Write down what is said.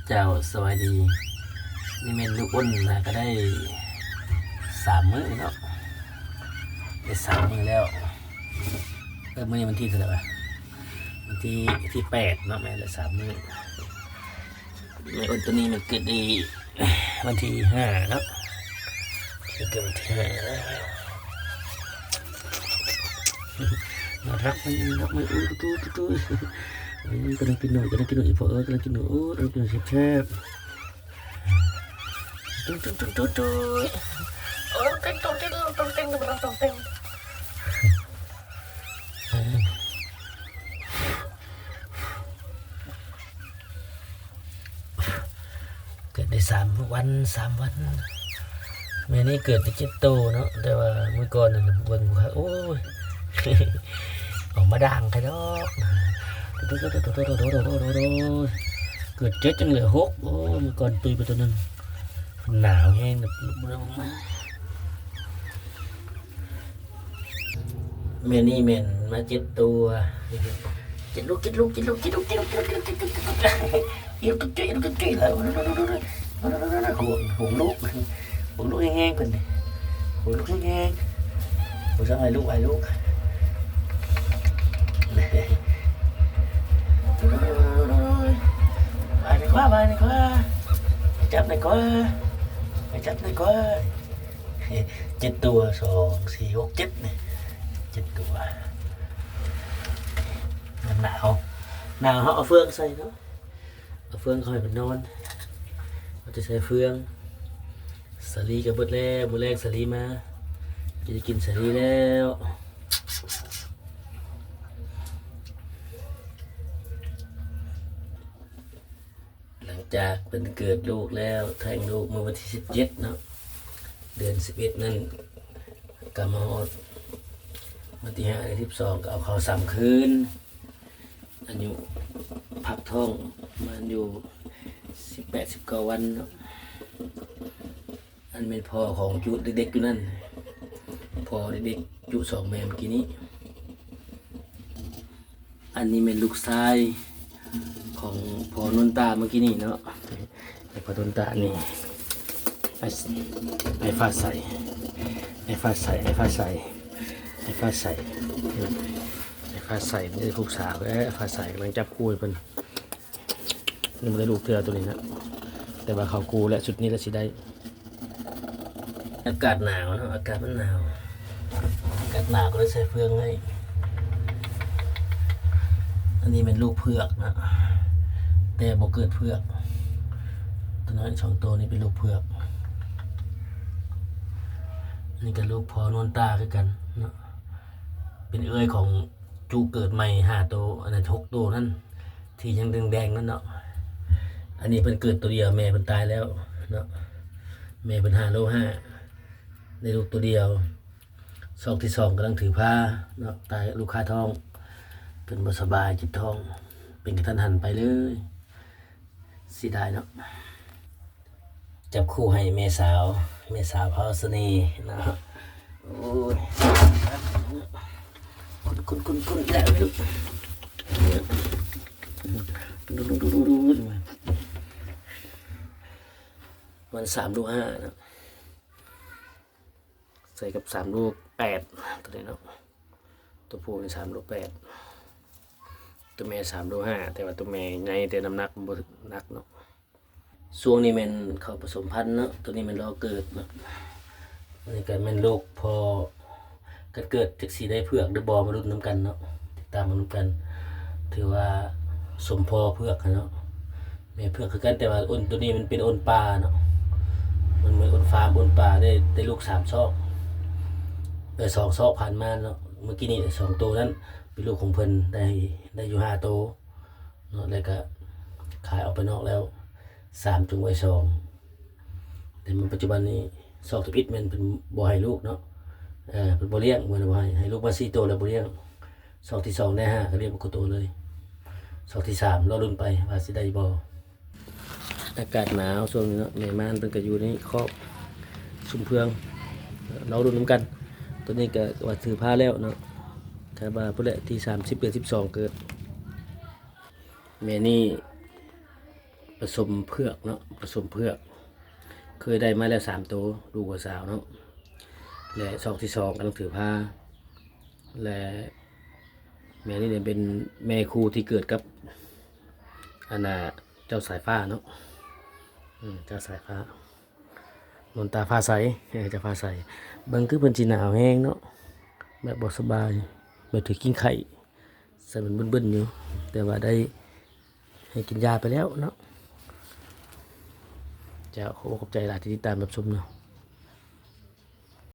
ເຈົ້າ ສະບາຍດີ. ນີ້ແມ່ນລູກອົນນະ ກະໄດ້ສາມມື້ເນາະ ໄດ້ສາມມື້ແລ້ວ. ເອີ ມື້ນີ້ວັນທີເທົ່າໃດວະ? ວັນທີ ທີແປດເນາະ ແມ່ນໄດ້ສາມມື້. ແມ່ອົນໂຕນີ້ມັນເກີດໃນວັນທີຫ້າເນາະ ເກີດວັນທີຫ້າ. ໜ້າຮັກ ໜ້າຮັກ ໂອ້ ໂອ້ ໂອ້ ໂອ້ ກຳລັງກິນໜູ ກຳລັງກິນໜູ ອີ່ພໍ່ເອີຍ ກຳລັງກິນໜູ ໂອ້ ກຳລັງກິນໜູແຊບໆ. ໂອ້ ເຕັ້ນ ເຕັ້ນ ເຕັ້ນ ເຕັ້ນ ເຕັ້ນ. ເກີດໄດ້ສາມວັນ ສາມວັນ. ແມ່ນີ້ເກີດໄດ້ເຈັດໂຕເນາະ ແຕ່ວ່າມື້ກ່ອນນັ້ນເບິ່ງບໍ່ຄັກ ໂອ້ຍ ອອກມາດ່າງຄັກດອກ. ເກີດເຈັດ ຍັງເຫຼືອຫົກ. ໂອ້ ມື້ກ່ອນຕຸຍໄປໂຕໜຶ່ງ ໜາວແຮງ ລຸກບໍ່ໄດ້ ອອກມາ. ແມ່ນີ້ແມ່ນມາເຈັດໂຕ. ເຈັດລູກ ເຈັດລູກ ເຈັດລູກ ເຈັດລູກ ເຈັດລູກ ເຈັດລູກ ເຈັດລູກ ເຈັດລູກ ເຈັດລູກ ເຈັດລູກ ເຈັດລູກ ເຈັດລູກ. ຫວງລູກ ຫວງລູກແຮງໆ ເພິ່ນນີ້ ຫວງລູກແຮງໆ. ບໍ່ຊ່າງໃຫ້ລູກ ໃຫ້ລູກ ບາຍດີກວ່າ ບາຍດີກວ່າ ຈັບດີກວ່າ ຈັບດີກວ່າ. ເຈັດຕົວ ສອງ ສີ່ ຫົກ ເຈັດ ນີ້ ເຈັດຕົວ. ມັນໜາວ ໜາວ ເຮົາເອົາເຟືອງໃສ່ເນາະ ເອົາເຟືອງເຂົ້າໃຫ້ມັນນອນ. ເຮົາຈະໃສ່ເຟືອງ. ສາລີກະເບິດແລ້ວ ມື້ແລງສາລີມາ ຈະໄດ້ກິນສາລີແລ້ວ. ຫຼັງຈາກເພິ່ນເກີດລູກແລ້ວ ແທ້ງລູກເມື່ອວັນທີສິບເຈັດເນາະ ເດືອນສິບເອັດນັ້ນ ກະມາຮອດວັນທີຫ້າ ເດືອນສິບສອງ ກະເອົາເຂົ້າສາມຄືນ. ອາຍຸພັກທ້ອງປະມານຢູ່ສິບແປດ ສິບເກົ້າວັນເນາະ. ອັນແມ່ນພໍ່ຂອງຈຸເດັກໆຢູ່ນັ້ນ ພໍ່ເດັກໆຈຸສອງແມ່ມື້ກີ້ນີ້. ອັນນີ້ແມ່ນລູກຊາຍຂອງພໍ່ນວນຕາມື້ກີ້ນີ້ເນາະ ໄອ້ພໍ່ນວນຕານີ້ ໄອ້ ໄອ້ຟ້າໃສ ໄອ້ຟ້າໃສ ໄອ້ຟ້າໃສ ໄອ້ຟ້າໃສ ໄອ້ຟ້າໃສ ນີ້ລູກສາວ ໄອ້ຟ້າໃສກຳລັງຈັບຄູ່ໃຫ້ເພິ່ນ. ຍັງບໍ່ໄດ້ລູກເທື່ອໂຕນີ້ນະ ແຕ່ວ່າເຂົາຄູ່ແລ້ວ ຊຸດນີ້ລະຊິໄດ້. ອາກາດໜາວເນາະ ອາກາດມັນໜາວ ອາກາດໜາວກະເລີຍໃສ່ເຟືອງໄວ້. ອັນນີ້ແມ່ນລູກເຜືອກນະ ແຕ່ບໍ່ເກີດເຜືອກ ໂຕນ້ອຍສອງໂຕນີ້ເປັນລູກເຜືອກ. ອັນນີ້ກະລູກພໍ່ນວນຕາຄືກັນເນາະ ເປັນເອື້ອຍຂອງຈຸເກີດໃໝ່ຫ້າໂຕ ອັນນັ້ນຫົກໂຕນັ້ນ ທີ່ຍັງແດງໆນັ້ນເນາະ. ອັນນີ້ເພິ່ນເກີດໂຕດຽວ ແມ່ເພິ່ນຕາຍແລ້ວເນາະ ແມ່ເພິ່ນຫ້າໂລຫ້າ ໄດ້ລູກໂຕດຽວ. ຊອກທີສອງກຳລັງຖືພາເນາະ ຕາຍລູກຄາທ້ອງ ເພິ່ນບໍ່ສະບາຍເຈັບທ້ອງ ເປັນກະທັນຫັນໄປເລີຍ ເສຍດາຍເນາະ. ຈັບຄູ່ໃຫ້ແມ່ສາວ ແມ່ສາວພາວສະເໜ່ເນາະ. ໂອ້ຍ ຄຸນໆໆໆ ແລ້ວລູກ ມັນສາມໂລຫ້າເນາະ ໃສ່ກັບສາມໂລແປດ ໂຕນີ້ເນາະ. ໂຕຜູ້ນີ້ສາມໂລແປດ ໂຕແມ່ສາມໂລຫ້າ ແຕ່ວ່າໂຕແມ່ໃຫຍ່ ແຕ່ນ້ຳໜັກມັນບໍ່ໜັກເນາະ. ຊ່ວງນີ້ແມ່ນເຂົາປະສົມພັນເນາະ ໂຕນີ້ແມ່ນລໍເກີດເນາະ. ອັນນີ້ກະແມ່ນລູກພໍ່ ຄັນເກີດຈັກຊິໄດ້ເຜືອກຫຼືບໍ່ ມາລຸ້ນນຳກັນເນາະ ຕິດຕາມມານຳກັນ. ຖືວ່າສົມພໍ່ເຜືອກຫັ້ນເນາະ ແມ່ເຜືອກຄືກັນ ແຕ່ວ່າອົນໂຕນີ້ມັນເປັນອົນປ່າເນາະ ມັນເໝືອນອົນຟາມ ອົນປ່າ ໄດ້ ໄດ້ລູກສາມຊອກ ເອີ ສອງຊອກຜ່ານມາເນາະ. ມື້ກີ້ນີ້ສອງໂຕນັ້ນເປັນລູກຂອງເພິ່ນ ໄດ້ ໄດ້ຢູ່ຫ້າໂຕເນາະ ແລ້ວກະຂາຍອອກໄປນອກແລ້ວສາມ ຈົງໄວ້ສອງ. ແຕ່ມາປັດຈຸບັນນີ້ ຊອກທຳອິດແມ່ນເພິ່ນບໍ່ໃຫ້ລູກເນາະ ເອີ ເພິ່ນບໍ່ລ້ຽງ ບໍ່ໃຫ້ ໃຫ້ລູກມາສີ່ໂຕແລ້ວບໍ່ລ້ຽງ. ຊອກທີສອງໄດ້ຫ້າ ກະລ້ຽງໝົດຄູ່ໂຕເລີຍ. ຊອກທີສາມລໍລຸ້ນໄປວ່າຊິໄດ້ບໍ່. ອາກາດໜາວຊ່ວງນີ້ເນາະ ແມ່ມ່ານເພິ່ນກະຢູ່ໃນຄອກຊຸມເຟືອງ ລໍລຸ້ນນຳກັນ. ໂຕນີ້ກະວ່າຖືພາແລ້ວເນາະ ຄາດວ່າພຸ້ນແຫຼະ ທີສາມສິບ ເດືອນສິບສອງເກີດ. ແມ່ນີ້ ປະສົມເຜືອກເນາະ ປະສົມເຜືອກ ເຄີຍໄດ້ມາແລ້ວສາມໂຕ ລູກຫົວສາວເນາະ ແລະ ຊອກທີສອງກຳລັງຖືພາ ແລະ ແມ່ນີ້ເປັນແມ່ຄູ່ທີ່ເກີດກັບ ອັນນ່າ ເຈົ້າສາຍຟ້າເນາະ ອືມ ເຈົ້າສາຍຟ້າ ມົນຕາຟ້າໃສ ເອີ ເຈົ້າຟ້າໃສ ເບິ່ງຄືເພິ່ນຊິໜາວແຮງເນາະ ແບບບໍ່ສະບາຍ ແບບຖືກິນໄຂ້ ໃສ່ມັນບຶ້ນໆຢູ່ ແຕ່ວ່າໄດ້ໃຫ້ກິນຢາໄປແລ້ວເນາະ. ເຈົ້າ ຂໍຂອບໃຈຫຼາຍທີ່ຕິດຕາມຮັບຊົມເນາະ.